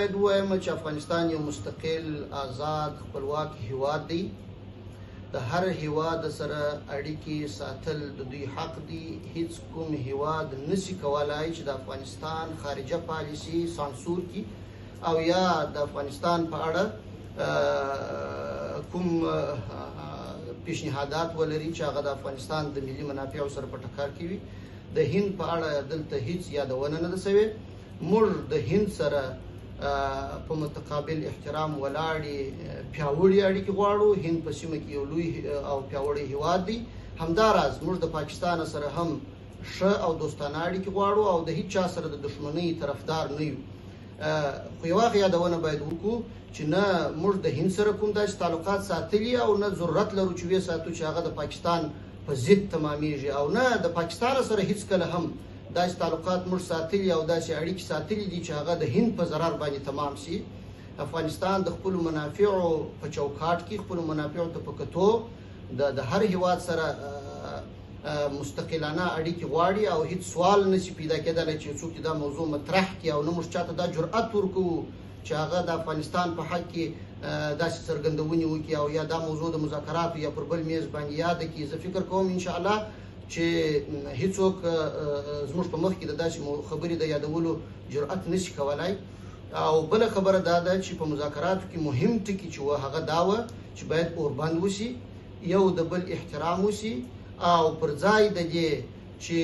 باید ووایم چې افغانستان یو مستقل، آزاد، خپلواک هیواد دی. د هر هیواد سره اړیکې ساتل د دوی حق دی. هیڅ کوم هیواد نسی کولای چې د افغانستان خارجه پالیسي سانسور کړي او یا د افغانستان په اړه کوم پیشنهادات ولري چې هغه د افغانستان د ملي منافعو سره په ټکر کې وي. د هند په اړه دلته هیڅ یادونه نه ده شوې. موږ د هند سره په متقابل احترام ولاړې پیاوړې اړیکې غواړو. هند په سیمه کې یو لوی او پیاوړی هیواد دی. همداراز موږ د پاکستان سره هم ښه او دوستانه اړیکې غواړو او د هیڅ چا سره د دښمنۍ طرفدار نه یو. خو یوه یادونه باید وکړو چې نه موږ د هند سره کوم داسې تعلقات ساتلي او نه ضرورت لرو چې ویې ساتو چې هغه د پاکستان په ضد تمامیږي، او نه د پاکستان سره هیڅکله هم داسې تعلقات موږ ساتلي او داسې اړیکې ساتلي دي چې هغه د هند په ضرر باندې تمام سي. افغانستان د خپلو منافعو په چوکاټ کې خپلو منافعو ته په کتو د هر هیواد سره مستقلانه اړیکې غواړي او هیڅ سوال نشي پیدا کېدلی چې څوک دا موضوع مطرح کړي، او نه موږ چاته دا جرأت ورکوو چې هغه د افغانستان په حق کې داسې څرګندونې وکړي او یا دا موضوع د مذاکراتو یا پر بل میز باندې یاده کړي. زه فکر کوم انشاءالله چې هیڅوک زموږ په مخ کې د داسې خبرې د یادولو جرأت نشي کولای. او بله خبره دا ده چې په مذاکراتو کې مهم ټکي چې وه هغه دا وه چې باید اوربند وشي، یو د بل احترام وشي، او پر ځای د دې چې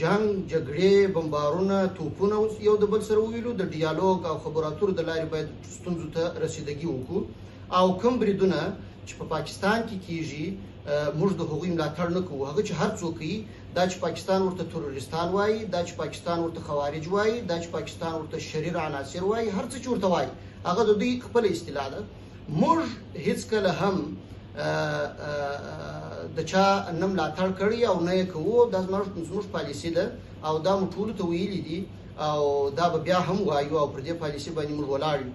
جنگ، جګړې، بمبارونه، توپونه یو د بل سره وویلو، د ډیالوګ او خبرو اترو د لارې باید ستونزو ته رسیدګي وکړو. او کوم بریدونه چې په پاکستان کې کیږي موږ د هغوی ملاتړ نه کوو. هغه چې هر څوک کوي، دا چې پاکستان ورته تروریستان وایي، دا چې پاکستان ورته خوارج وایي، دا چې پاکستان ورته شریر عناصر وایي، هر څه چې ورته وایي هغه د دوی خپله اصطلاح ده. موږ هیڅکله هم د چا نه ملاتړ کړی او نه یې کوو. دا زموږ پالیسي ده او دا مو ټولو ته ویلي دي او دا به بیا هم وایو او پر دې پالیسي باندې موږ ولاړ یو.